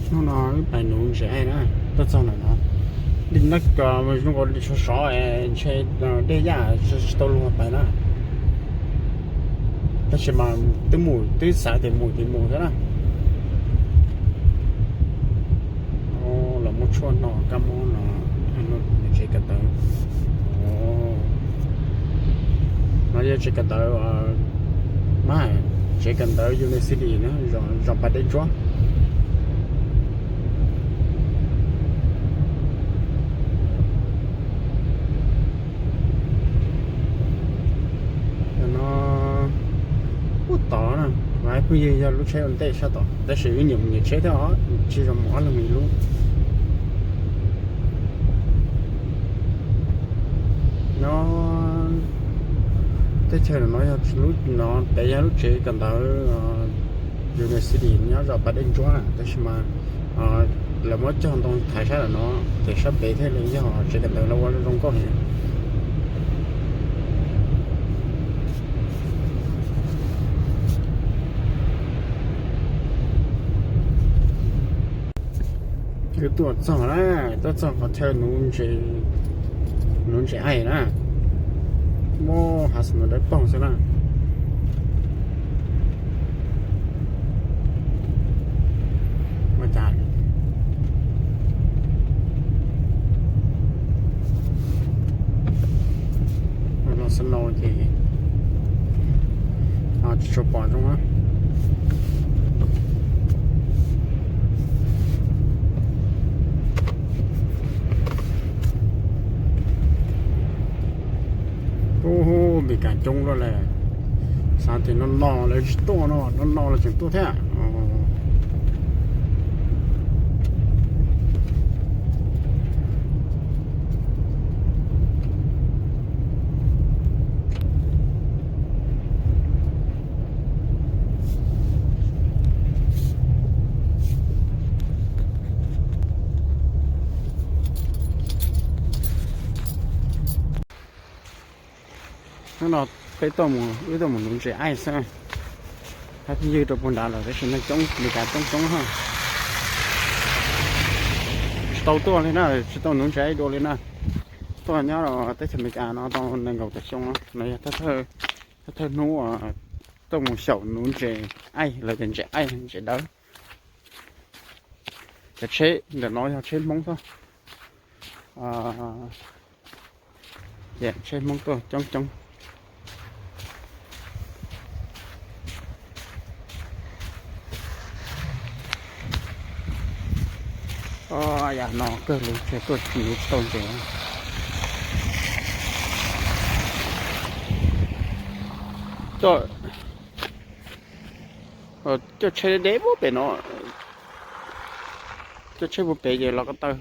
Hnub no wb pais nuv ntses aij na, tuaj txog ntawm no, dej nab ko zoo nkaus li sov sov, ntshe dej yaj tsis tau luag pais na. Tab sis mas twb mus, twb xav tias mus ces mus thiab na. Los muab tshuaj no kab mob no, tsev kawm ntawv. No yog tsev kawm ntawv, mas tsev kawm ntawv university na, zos Pas Dej Ntsuab. No ub tod na, mas phooj ywg yog lub tsheb ua ntej sab tod, tab sis wb nyiam mus nyiam tsheb thiab os, tsis zoo mus ob leeg mus ib lub. No teb chaws no yog lub, no pem yog lub tsev kawm ntawv university nyob zos Pas Dej Ntsuab na, tab sis mas lawv muab cog ntoo thaiv sab ntawm no, ces sab pem thiaj li yog tsev kawm ntawv lawv ua zoo nkauj heev. Wb tuaj txog na, tuaj txog qhov chaw nuv ntses, nuv ntses aij na. Muaj hav xov no dawb paug xwb na. Ua cas los xov no ces tsis tshua pom zoo na. Ub, Meskas coob luaj lawm. Xav tias no no lawv tsis tuaj no, no no lawv tseem tuaj thiab. Hnub no peb tuaj mus, wb tuaj mus nuv ntses aij xwb. Hab phooj ywg rau puag nrad lawm tab sis neeg coob li cas coob coob hab. Tsis tau tuaj li na, tsis tau nuv ntses aij dua li na. Tuaj nyob teb chaws Amelikas no tau nees nkaum tawm xyoo no, no yog thawj hnub tuaj mus xyaum nuv ntses aij, lawv tias ntses aij ntses dawb. Cov tsheb ntawm no yog tsheb Hmoob xwb. Tsheb Hmoob tuaj coob coob. Yam no kawg li, tsheb tuaj tsis tau ntses. Coj tsheb deb puag pem no, coj tsheb puag pem ces los ko taw,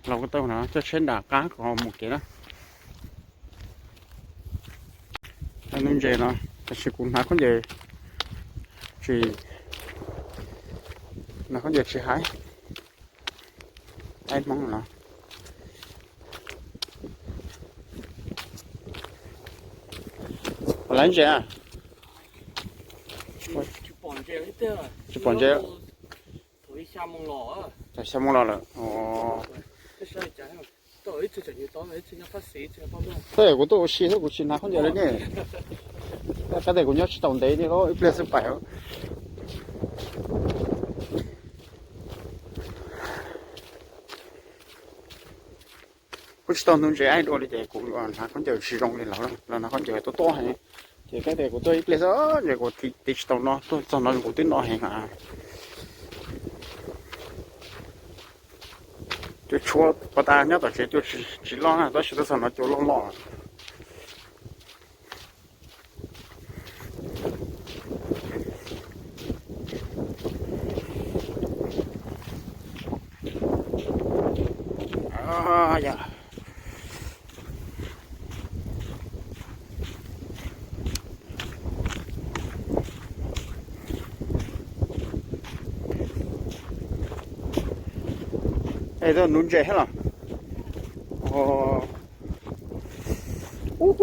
los ko taw no coj tsheb nram qab kom mus kev na. Nuv ntses no, tab sis kuv hnav khaub ncaws tsis, hnav khaub ncaws tsis hais, hais Hmoob no. Puas laiv ntses? Tsis pom ntses. Tam xya moo los lawm. Tab kuv tuaj ua si xwb, kuv tsis hnav khaub ncaws li ne. Qab tias kuv nyob tsis tau ntev li, ib pliag xwb pais. Kuv tsis tau nuv ntses aij dua li ces kuv hnav khaub ncaws tsis zoo li lawv, lawv hnav khaub ncaws tuab tuab heev. Ces qab tias kuv tuaj ib pliag xwb ces kuv tiv tsis tau no, tuaj txog no kuv twb no heev lawm. Cuaj tshuab pas tas nyob tom tsev cuaj tsis loj na, tab sis tuaj txog no cuaj loj loj. Es tuaj nuv ntses thiab los? Ub,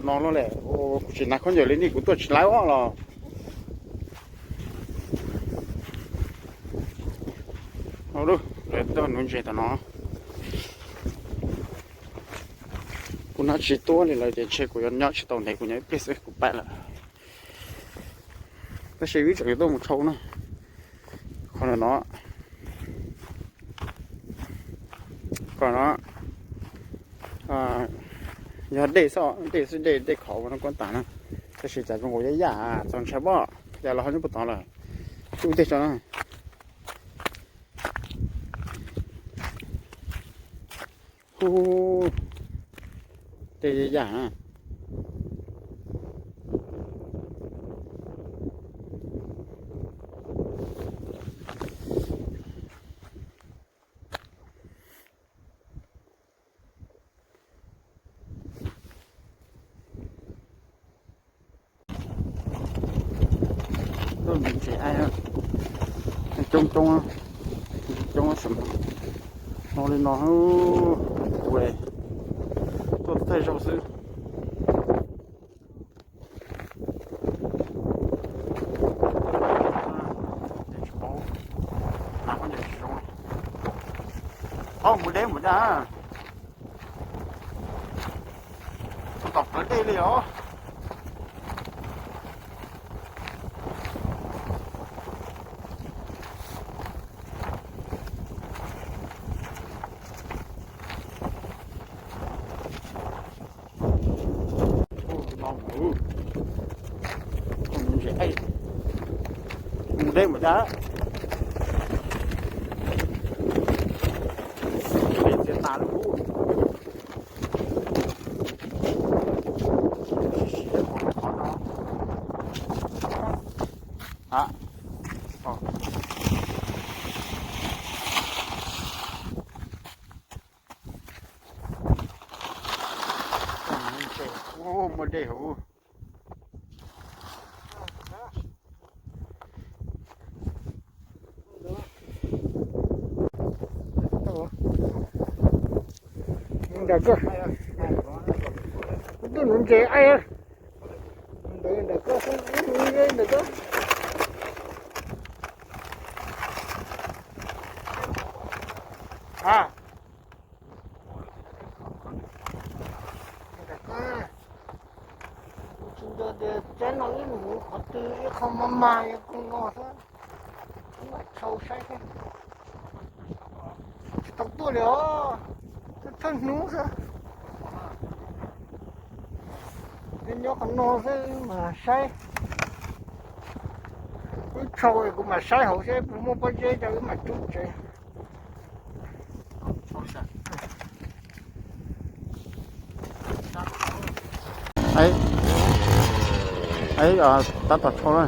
no loj lawm, kuv tsis hnav khaub ncaws li ne, kuv tuaj tsis laiv os los. Lawv tuaj nuv ntses tom no. Kuv hnov tsis tuaj li lawm ces ntshe kuv yuav nyob tsis tau ntev, kuv nyob ib pliag xwb kuv pam lawm. Tab sis wb tseem yuav tuaj mus tshau na. Qhov no, qhov no yog dej xwb, dej xwb, dej, dej khov ua no kuj tas na. Tab sis cas zoo nkaus yaj yaj txaus ntshai pob, cas los ho nyob puag tod lawm. Wb tig tso na. Hu, tej yaj na. Tuaj ntses ai, coob coob, coob xwb. No li no, kuv tuaj thawj zaug xwb. Tsis paub, hnav koj ntes tsis zoo. Ob mus deb mus dab. Tom plawv dej li os. Mus deb mus dab. Dej txias tas lub hub. Muaj dej hauv. Ntawm koj, tuaj nuv ntses ai. Ntawm koj, ntawm koj. Tsis nco tias tsaib no ib mus qhov twg, ib qho maj mag yog koj no xwb. Tshau saib, tsis tau tuaj li os, thawj hnub xwb. Nyob qhov no xwb mas saib, wb tshau kuv mam saib hauv seb puas muaj pob zeb rau wb mam rub tsev. Tab tom tshau na.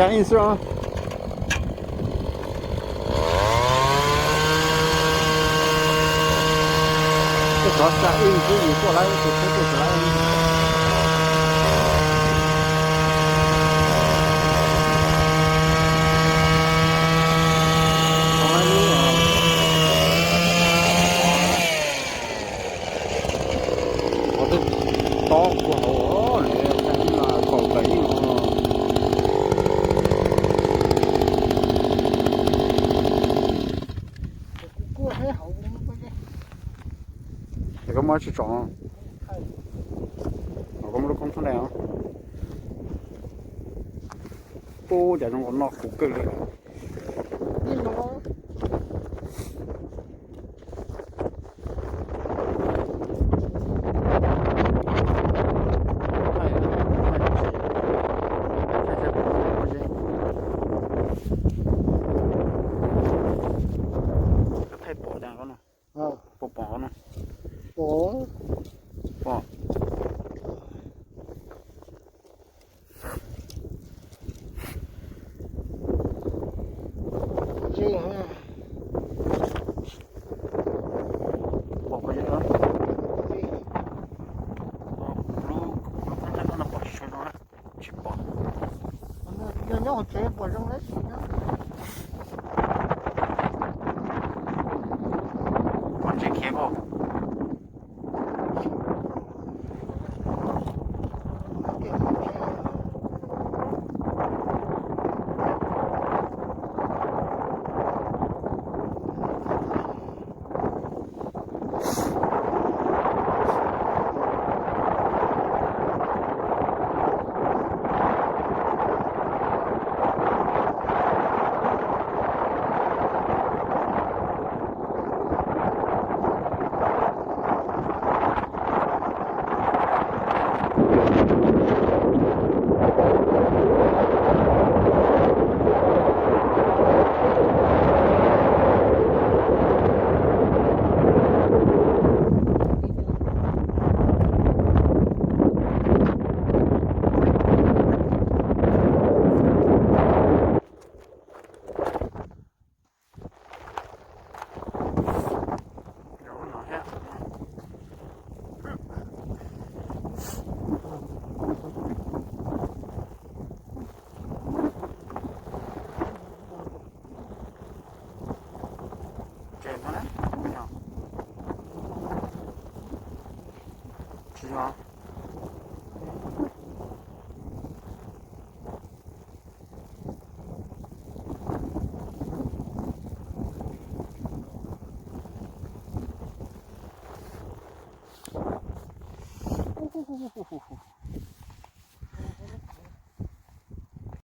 Xya ib xwb os. Tej xyov xya ib xwb yus tuaj lawm, tus tsheb tuaj tsis lawm. Qhov twg tob kua hauv, kaum tawm ib no. Es koj muab tsis tso, koj muab lub koob thob ne os. Ub, cas zoo nkaus noj huv kawg li. Pom. Pom, pom, lub, lub kab no pom tsis tshua zoo na. Tsis pom. Nyob hauv tsev pom zoo lawm. Pom tsev khiav koj. Tsis yog.